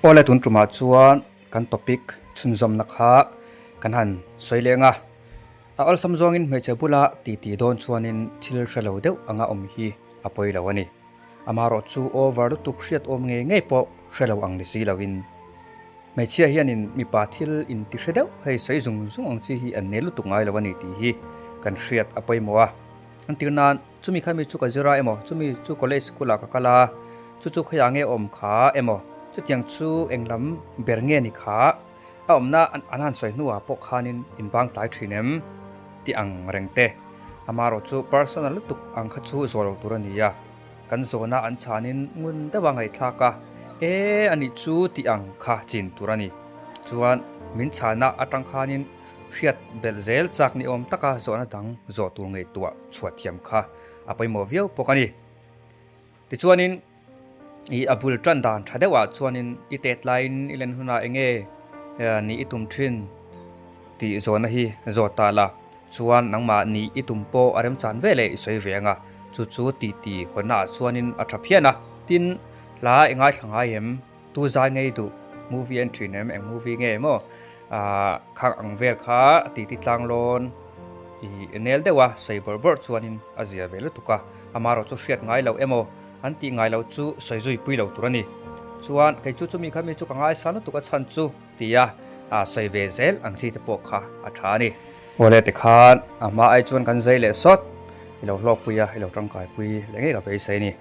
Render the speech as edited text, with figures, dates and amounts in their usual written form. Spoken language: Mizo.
Awle tun tumah chuan kan topic chhunzawmna kha kan han sawi leng a, a awlsam zawngin hmeichhe bula titi dawn chuanin thil hre lo deuh anga awm hi a pawi lo a ni. Amaherawh chu over lutuk hriat awm ngei ngei pawh hre lo ang ni si loin hmeichhia hianin mipa thil inti hre deuh hei sawi zung zung ang chi hi an nel lutuk ngai lo a ni tih hi kan hriat a pawimawh a. An tir nan chumi kha mi chu ka zir a emaw chumi chu college school ah ka kal a, chu chu khawiah nge awm kha emaw chutiang chu eng lam ber nge ni kha a awmna an han sawi hnuah pawh khanin in bang tlai thin em tih ang reng te. Amaherawh chu personal lutuk ang kha chu zawh lo tur a ni a, kan zawhna an chhanin ngun deuha ngaihthlak a, e a nih chu tih ang kha chin tur a ni. Chuan min chhana atang khanin hriat belh zel chak ni awm taka zawhna dang zawh tur ngaihtuah chhuah thiam kha a pawimawh viau bawk a ni. Tichuanin i a bul tan dan tha deuhah chuanin i tet laiin i len hunah eng nge nih i tum thin tih zawhna hi zawt ta la, chuan nangmah nih i tum pawh a remchan ve leh i sawi ve ang a, chu chu titi hawnnaah chuanin a tha phian a. Tin, hla i ngaithla ngai em? Tu zai ngei duh? Movie en thin em? Eng movie nge maw? Ahh khang ang vel kha titi tlang lawn i nel deuh a, sawi bawrh bawrh chuanin a zia ve lutuk a, amaherawh chu hriat ngai loh emaw an tih ngai loh chu sawi zui pui lo tur a ni. Chuan kei chu chumi kha mi chu ka ngaisa lutuk a chhan chu ti a, sawi ve zel ang chi te pawh kha a tha a ni. Awle tikhan a hma ai chuan kan zai leh sawt, i lo hlawkpui a, i lo tangkaipui leh ngei ka beisei a ni.